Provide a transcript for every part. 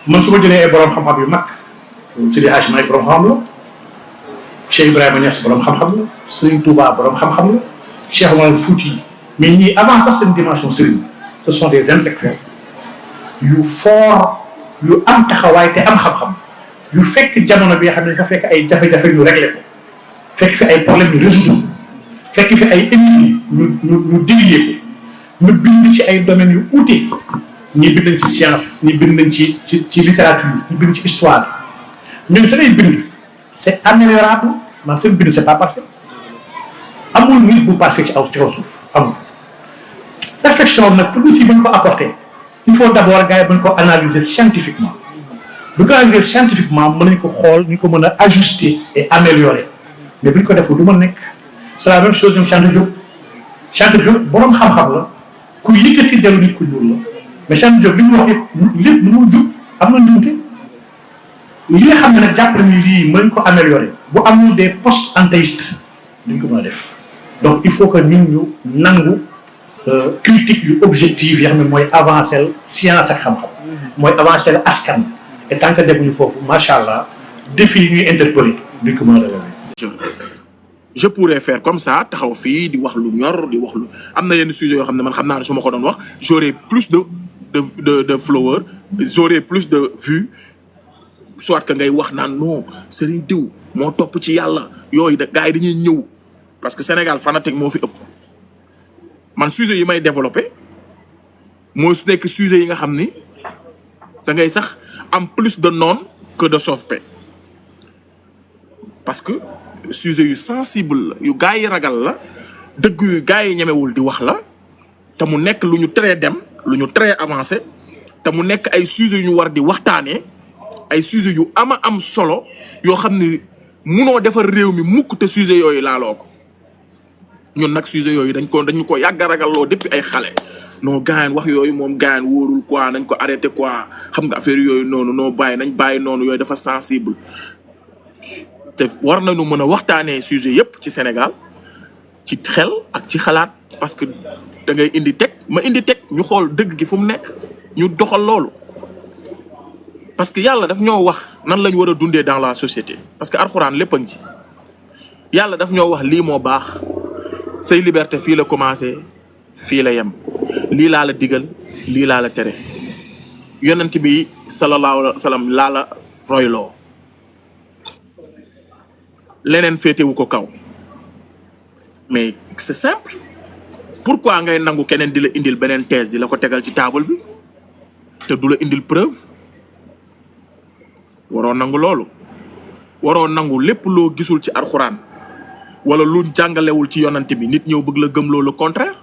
man su ma jëlee ay borom xam-xam yu mag Seydi Hadji Malick borom xam-xam la Cheikh Ibrahima Niass borom xam-xam la Serigne Touba borom xam-xam la Cheikh Omar Fouti mais ñii avant sax seen dimension Serigne ce sont des intellectuels yu fort yu am taxawaay te am xam-xam yu fekk jamono bi nga xam ne dafa fekk ay jafe-jafe ñu réglé ko fekk fi ay problèmes yu résoudre fekk fi ay ennemis ñu délier ko ñu bind ci ay domaines yu ute ñi bind nañ ci science ñi bind nañ ci littérature ñi bind ci histoire ñun seen ay bind c'est améliorable maanaam seen bind c'est pas parfait amul nit bu parfait ci kaw suuf amul perfection nag pour nit yi bañ ko apporter il faut d'abord gars yi bañ ko analyser scientifiquement bu ko analyser scientifiquement mën nañ ko xool ñu ko mën a ajuster et améliorer mais bu ñu ko deful du mën nekk c'est la même chose ñoom Cheikh Diop borom xam-xam la ku yëkkati dellu nit ku ñuul la mais Cheikh Diop li ñu wax lépp mënul jub am na njuumte li nga xam ne nag jàpp nañu lii mën ko améliorer bu amul des postes anthéistes duñ ko mën a def donc il faut que ñun ñu nangu critique yu objective yi xam ne mooy avancer science ak xam-xam mooy avancer askan et tant que defuñu foofu macha allah défi yi ñuy interpeller duñ ko mën a relever. je pourrais faire comme ça taxaw fii di wax lu ñor di wax lu am na yenn sujets yoo xam ne man xam naa ne su ma ko doon wax j'aurais plus de followers j'aurais plus de vues soit que ngay wax naan non Serigne diw moo topp ci yàlla yooyu da gars yi dañuy ñëw parce que Sénégal fanatique moo fi ëpp man sujets yi may développé mooy su nekk sujets yi nga xam ni da ngay sax am plus de noon que de soppe parce que sujet yu sensible la yu gars yi ragal la dëgg yu gars yi ñemewul di wax la te mu nekk lu ñu très dem lu ñu très avancé te mu nekk ay sujets yu ñu war di waxtaanee ay sujets yu ama am solo yoo xam ne munoo defar réew mi mukk te sujets yooyu laaloo ko ñun nag sujets yooyu dañu ko yàgg a ragalloo depuis ay xale non gaañ wax yooyu moom gaañ wóorul quoi nañ ko arrêté quoi xam nga affaire yooyu noonu noo bàyyi nañ bàyyi noonu yooyu dafa sensible te war nañu mën a waxtaanee sujet yëpp ci Sénégal ci xel ak ci xalaat parce que da ngay indi teg ma indi teg ñu xool dëgg gi fu mu nekk ñu doxal loolu parce que yàlla daf ñoo wax nan lañ war a dundee dans la société parce que alxuraan lépp a ngi ci yàlla daf ñoo wax lii moo baax say liberté fii la commencé fii la yem lii laa la digal lii laa la tere yonent bi sallallahu alayhi wa sallam laa la royloo leneen féetewu ko kaw mais c'est simple pourquoi ngay nangu keneen di la indil beneen thèse di la ko tegal ci table bi te du la indil preuve waroo nangu loolu waroo nangu lépp loo gisul ci alxuraan wala lu jàngalewul ci yonent bi nit ñëw bëgg la gëmloo le contraire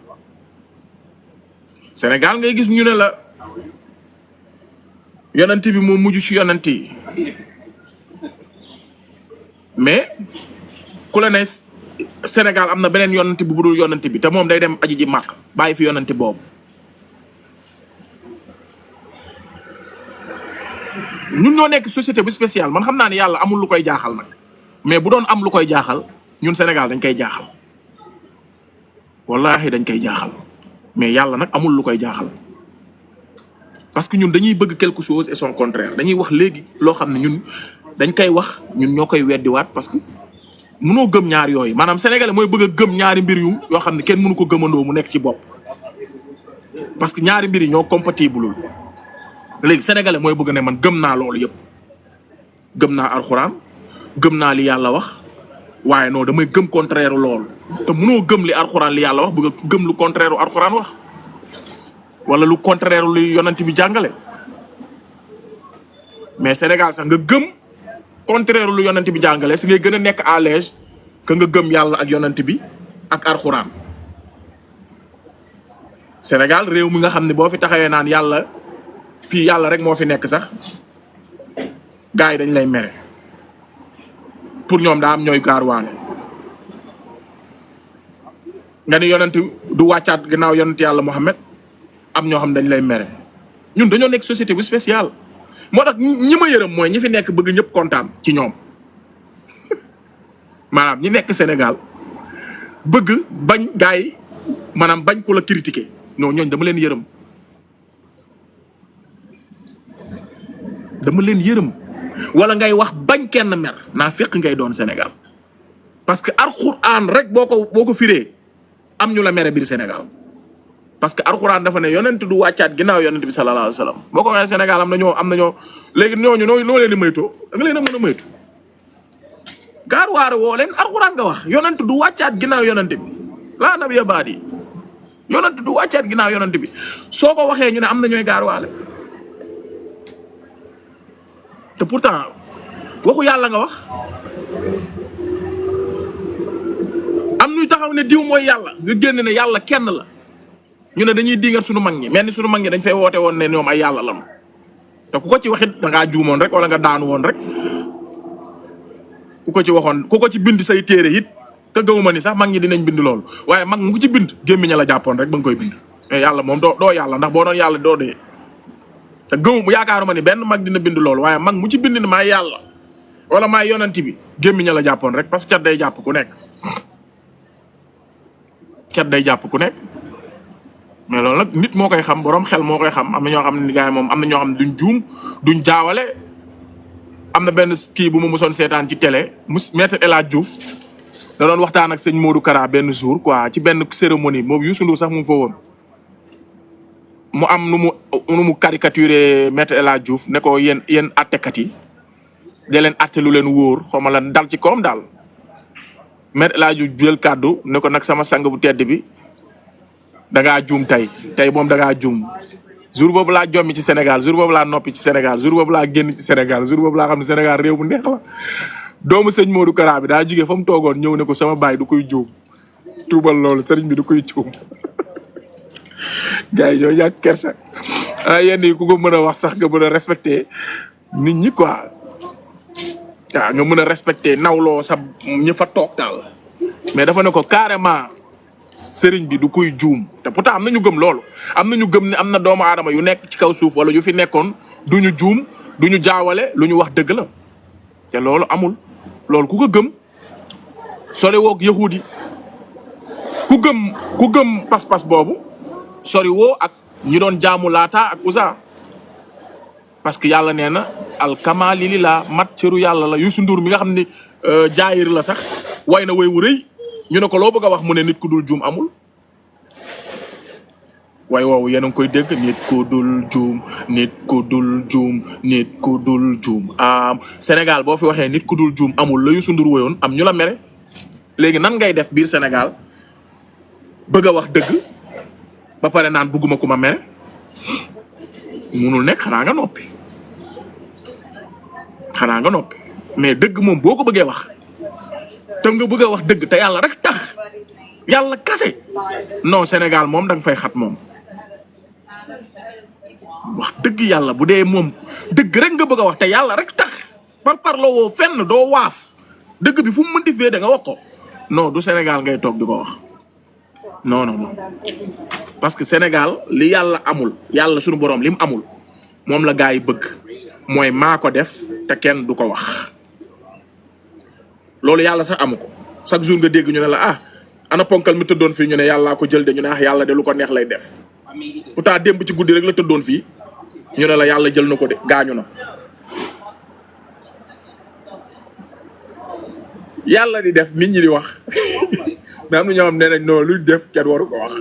Sénégal ngay gis ñu ne la yonent bi moo mujj ci yonent yi mais ku la ne Sénégal am na beneen yonent bu budul yonent bi te moom day dem aji ji màq bàyyi fi yonent boobu ñun ñoo nekk société bu spéciale man xam naa ne yàlla amul lu koy jaaxal nag mais bu doon am lu koy jaaxal ñun Sénégal dañ koy jaaxal wallaahi dañ koy jaaxal mais yàlla nag amul lu koy jaaxal parce que ñun dañuy bëgg quelque chose et son contraire dañuy wax léegi loo xam ne ñun dañ koy wax ñun ñoo koy weddiwaat parce que mënoo gëm ñaar yooyu maanaam sénégalais mooy bëgg a gëm ñaari mbir yu yoo xam ne kenn mënu ko gëmandoo mu nekk ci bopp parce que ñaari mbir yi ñoo compatible léegi sénégalais mooy bëgg ne man gëm naa loolu yëpp gëm naa alxuraan gëm naa li yàlla wax waaye non damay gëm contraire loolu te mënoo gëm li alxuraan li yàlla wax bëgg a gëm lu contraire alxuraan wax wala lu contraire lu yonent bi jàngale mais Sénégal sax nga gëm contraire lu yonent bi jàngale si ngay gën a nekk à l'aise que nga gëm yàlla ak yonent bi ak alxuraan Sénégal réew mi nga xam ne boo fi taxawee naan yàlla fii yàlla rek moo fi nekk sax gars yi dañ lay mere pour ñoom daa am ñooy gaarwaale nga ni yonent du wàccaat ginnaaw yonent yàlla Muhammad am ñoo xam dañ lay mere ñun dañoo nekk société bu spéciale moo tax ñi ma yërëm mooy ñi fi nekk bëgg ñëpp kontaan ci ñoom maanaam ñi nekk Sénégal bëgg bañ gars yi maanaam bañ ko la critiquer non ñooñ dama leen yërëm dama leen yërëm wala ngay wax bañ kenn mer naa fekk ngay doon Sénégal parce que alxuraan rek boo ko firee am ñu la mere biir Sénégal parce que alxuraan dafa ne yonent du wàccaat ginnaaw yonent bi sallallahu alayhi wa sallam boo ko waxee Sénégal am na ñoo léegi ñooñu noo leen di moytoo da nga leen a mën a moytu gaar waare woo leen alxuraan nga wax yonent du wàccaat ginnaaw yonent bi laa nabiyya ba'di yonent du wàccaat ginnaaw yonent bi soo ko waxee ñu ne am na ñooy gaar waale te pourtant waxu yàlla nga wax am ñuy taxaw ne diw mooy yàlla nga génn ne yàlla kenn la ñu ne dañuy dingat suñu mag ñi mel ni suñu mag ñi dañ fay woote woon ne ñoom ay yàlla lañu te ku ko ci waxit da ngaa juumoon rek wala nga daanu woon rek ku ko ci waxoon ku ko ci bind say téere it te gëwuma ni sax mag ñi dinañ bind loolu waaye mag mu ci bind gémmiñ la jàppoon rek ba nga koy bind mais yàlla moom doo yàlla ndax boo doon yàlla doo dee te gëwum yaakaaruma ni benn mag dina bind loolu waaye mag mu ci bind ni maay yàlla wala maay yonent bi gémmiñ la jàppoon rek parce que cat day jàpp ku nekk cat day jàpp ku nekk mais loolu nag nit moo koy xam borom xel moo koy xam am na ñoo xam ne gars yi moom am na ñoo xam ne duñ juum duñ jaawale am na benn kii bu mu mosoon seetaan ci télé maître El Hadj Diouf da doon waxtaan ak sëñ Modou Kara benn jour quoi ci benn cérémonie moom Youssou Ndour sax mu ngi fa woon mu am nu mu caricaturé maître El Hadj Diouf ne ko yéen attekat yi da leen atte lu leen wóor xaw ma la dal ci koom daal maître El Hadj Diouf jël kàddu ne ko nag sama sang bu tedd bi da ngaa juum tey moom da ngaa juum jour boobu laa jommi ci Sénégal jour boobu laa noppi ci Sénégal jour boobu laa génn ci Sénégal jour boobu laa xam ne Sénégal réew mu neex la doomu sëñ Modou Kara bi daa jugee fa mu toogoon ñëw ne ko sama baay du koy juum tuubal loolu sëriñ bi du koy juum gars yi ñoo ñàkk kersa yenn yi ku ko mën a wax sax nga mën a respecté nit ñi quoi waaw nga mën a respecté nawloo sa ñi fa toog daal mais dafa ne ko carrément sëriñ bi du koy juum te pourtant am na ñu gëm loolu am na ñu gëm ne am na doomu aadama yu nekk ci kaw suuf wala yu fi nekkoon du ñu juum du ñu jaawale lu ñu wax dëgg la te loolu amul loolu ku ko gëm sori woog yahudi ku gëm pas-pas boobu sori woo ak ñi doon jaamu laata ak usa parce que yàlla nee na alkamali li laa mat cëru yàlla la Youssou Ndour mi nga xam ne jaayir la sax way na way wu rëy ñu ne ko loo bëgg a wax mu ne nit ku dul juum amul waaye woowu yéen a ngi koy dégg nit ku dul juum nit ku dul juum nit ku dul juum Sénégal boo fi waxee nit ku dul juum amul la Youssou Ndour woyoon am ñu la mere léegi nan ngay def biir Sénégal bëgg a wax dëgg ba pare naan bëgguma ku ma mere munul nekk xanaa nga noppi mais dëgg moom boo ko bëggee wax te nga bëgg a wax dëgg te yàlla rek tax yàlla kase non Sénégal moom da nga fay xat moom wax dëgg yàlla bu dee moom dëgg rek nga bëgg a wax te yàlla rek tax par loo woo fenn doo waaf dëgg bi fu mu mënti fee da nga wax ko non du Sénégal ngay toog di ko wax non parce que Sénégal li yàlla amul yàlla suñu borom li mu amul moom la gaa yi bëgg mooy maa ko def te kenn du ko wax loolu yàlla sax amu ko chaque jour nga dégg ñu ne la ana ponkal mi tëddoon fii ñu ne yàllaa ko jël de ñu ne yàlla de lu ko neex lay def pourtant démb ci guddi rek la tëddoon fii ñu ne la yàlla jël na ko de gaañu na yàlla di def nit ñi di wax mais am na ñoo xam ne nañ non luy def kenn waru ko wax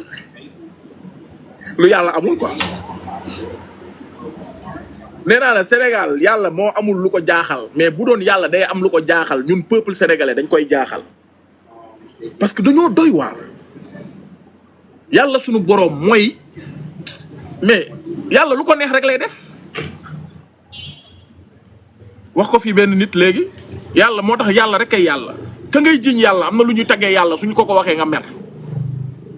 lu yàlla amul quoi nee naa la Sénégal yàlla moo amul lu ko jaaxal mais bu doon yàlla day am lu ko jaaxal ñun peuple sénégalais dañ koy jaaxal parce que dañoo doy waar yàlla sunu boroom mooy mais yàlla lu ko neex rek lay def wax ko fi benn nit léegi yàlla moo tax yàlla rek ay yàlla ka ngay jiñ yàlla am na lu ñuy taggee yàlla suñu ko waxee nga mer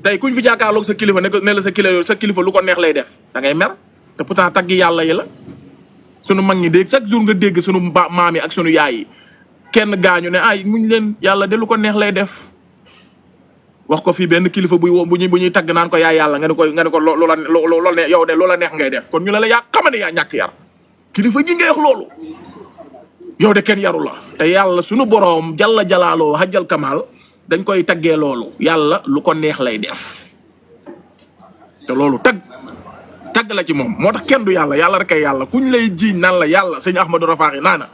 tey kuñ fi jàkkaarloog sa kilifa ne la sa kilifa lu ko neex lay def da ngay mer te pourtant taggi yàlla yi la sunu mag ñi dégg chaque jour nga dégg sunu maam yi ak sunu yaay yi kenn gaañu ne ay muñ leen yàlla de lu ko neex lay def wax ko fii benn kilifa bu ñuy tagg naan ko yaay yàlla nga ne ko loola ne yow de loola neex ngay def kon ñu la yaa xamane yaa ñàkk yar kilifa ji ngay wax loolu yow de kenn yaru la te yàlla sunu boroom jalla jalaaloo hajjal kamal dañ koy taggee loolu yàlla lu ko neex lay def te loolu tag tagg la ci moom moo tax kenn du yàlla yàlla rek ay yàlla kuñ lay jiiñ naan la yàlla sëñ Ahmadou Rafahi naana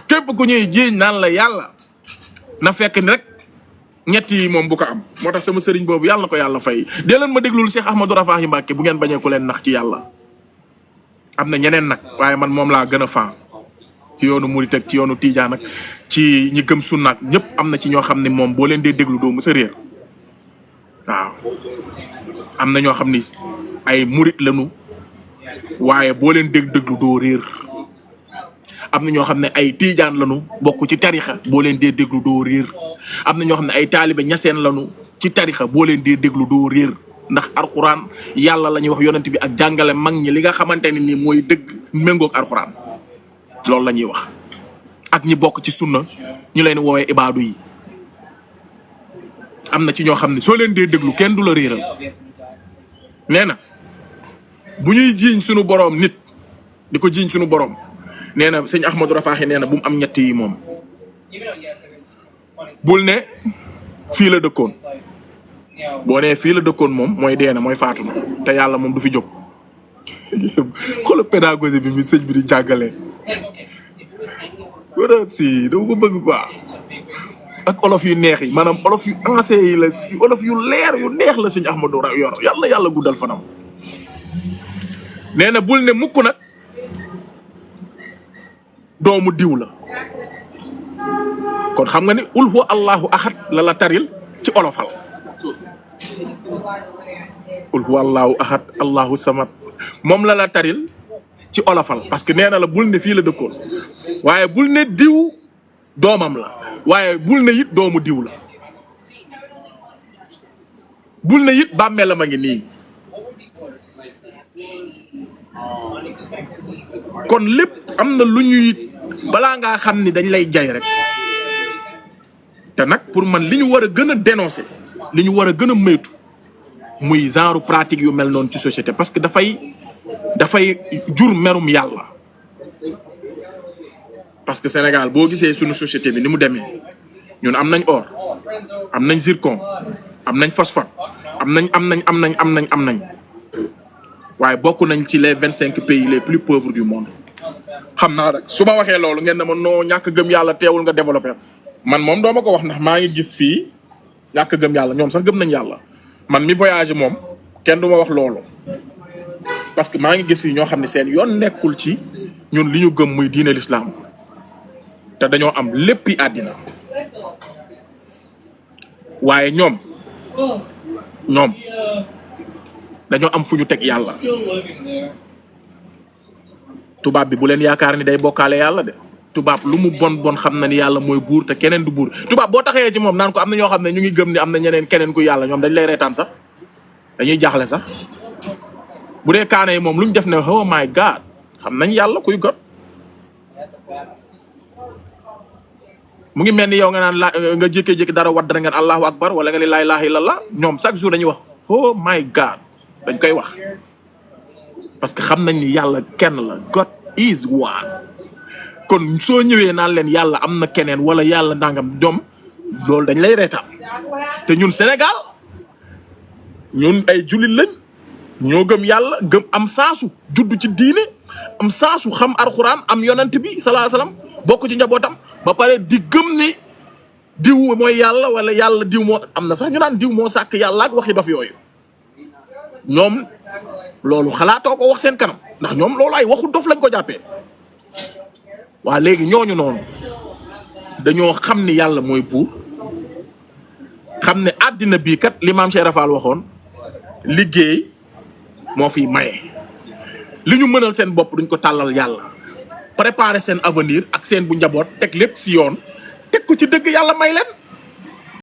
képp ku ñuy jiiñ naan la yàlla na fekk ni rek ñett yi moom bu ko am moo tax sama sëriñ boobu yàlla na ko yàlla fay dee leen ma déglul Cheikh Ahmadou Rafahi Mbacke bu ngeen bañee ku leen nax ci yàlla am na ñeneen nag waaye man moom laa gën a faa ci yoonu murit ak ci yoonu tijaan ak ci ñi gëm sunnaat ñëpp am na ci ñoo xam ne moom boo leen dee déglu doo mës a réer waaw am na ñoo xam ni ay murit lañu waaye boo leen déglu doo réer am na ñoo xam ne ay tijaan lañu bokk ci tarixa boo leen dee déglu doo réer am na ñoo xam ne ay taalibe ñaseen lañu ci tarixa boo leen dee déglu doo réer ndax alxuraan yàlla la ñuy wax yonent bi ak jàngale mag ñi li nga xamante ne ni mooy dëgg méngoog alxuraan loolu la ñuy wax ak ñi bokk ci sunna ñu leen woowee ibaadu yi am na ci ñoo xam ne soo leen dee déglu kenn du la réeral nee na bu ñuy jiiñ sunu boroom nit di ko jiiñ sunu boroom nee na sëñ Ahmadou Rafahi nee na bu mu am ñett yi moom bul ne fii la dëkkoon boo nee fii la dëkkoon moom mooy dee na mooy faatu na te yàlla moom du fi jóg xoolal pédagogie bi mi sëñ bi di jàngalee wala si dama ko bëgg quoi ak olof yu neex yi maanaam olof yu ancien yi la olof yu leer yu neex la sëñ Ahmadou yor yàlla guddal fanam nee na bul ne mukk nag doomu diw la kon xam nga ni ul huwa allahu ahad la taril ci olofal ul huwa allahu ahad allahu samad moom la taril ci olofal parce que nee na la bul ne fii la dëkkoon waaye bul ne diw doomam la waaye bul ne it doomu diw la bul ne it bàmmeelam a ngi nii kon lépp am na lu ñuy balaa ngaa xam ni dañ lay jay rek te nag pour man li ñu war a gën a dénoncer li ñu war a gën a moytu muy genre pratique yu mel noonu ci société parce que dafay jur merum yàlla parce que Sénégal boo gisee suñu société bi ni mu demee ñun am nañ or am nañ zircon am nañ phosphate am nañ waaye bokk nañ ci les 25 pays les plus pauvres du monde xam naa rek su ma waxee loolu ngeen ne ma noo ñàkk gëm yàlla teewul nga développé man moom doo ma ko wax ndax maa ngi gis fii ñàkk gëm yàlla ñoom sax gëm nañ yàlla man mi voyagé moom kenn du ma wax loolu parce que maa ngi gis fii ñoo xam ne seen yoon nekkul ci ñun li ñu gëm muy diine l'islam te dañoo am léppi àddina waaye ñoom dañoo am fu ñu teg yàlla tubaab bi bu leen yaakaar ni day bokkaale yàlla de tubaab lu mu bon xam na ni yàlla mooy buur te keneen du buur tubaab boo taxee ci moom naan ko am na ñoo xam ne ñu ngi gëm ni am na ñeneen keneen ku yàlla ñoom dañ lay reetaan sax dañuy jaaxle sax bu dee kaane yi moom lu ñu def ne oh my god xam nañ yàlla kuy got mu ngi mel ni yow nga naan nga jékkee-jékki dara wadd ngeen allahu akbar wala nga ni laa ilaaha illallah ñoom chaque jour dañuy wax oh my god dañ koy wax parce que xam nañ ni yàlla kenn la God is one kon soo ñëwee naan leen yàlla am na keneen wala yàlla ndangam ñoom loolu dañ lay reetaan te ñun Sénégal ñun ay jullit lañ ñoo gëm yàlla gëm am saasu juddu ci diine am saasu xam alxuraan am yonent bi salaa salaam bokk ci njabootam ba pare di gëm ni diw mooy yàlla wala yàlla diw moo am na sax ñu naan diw moo sàkk yàlla ak waxi dof yooyu ñoom loolu xalaatoo ko wax seen kanam ndax ñoom loolu ay waxu dof lañ ko jàppee waa léegi ñooñu noonu dañoo xam ni yàlla mooy buur xam ne àddina bii kat li maam Cheikh Rafal waxoon liggéey moo fi maye li ñu mënal seen bopp duñ ko tàllal yàlla préparer seen avenir ak seen bu njaboot teg lépp si yoon teg ko ci dëgg yàlla may leen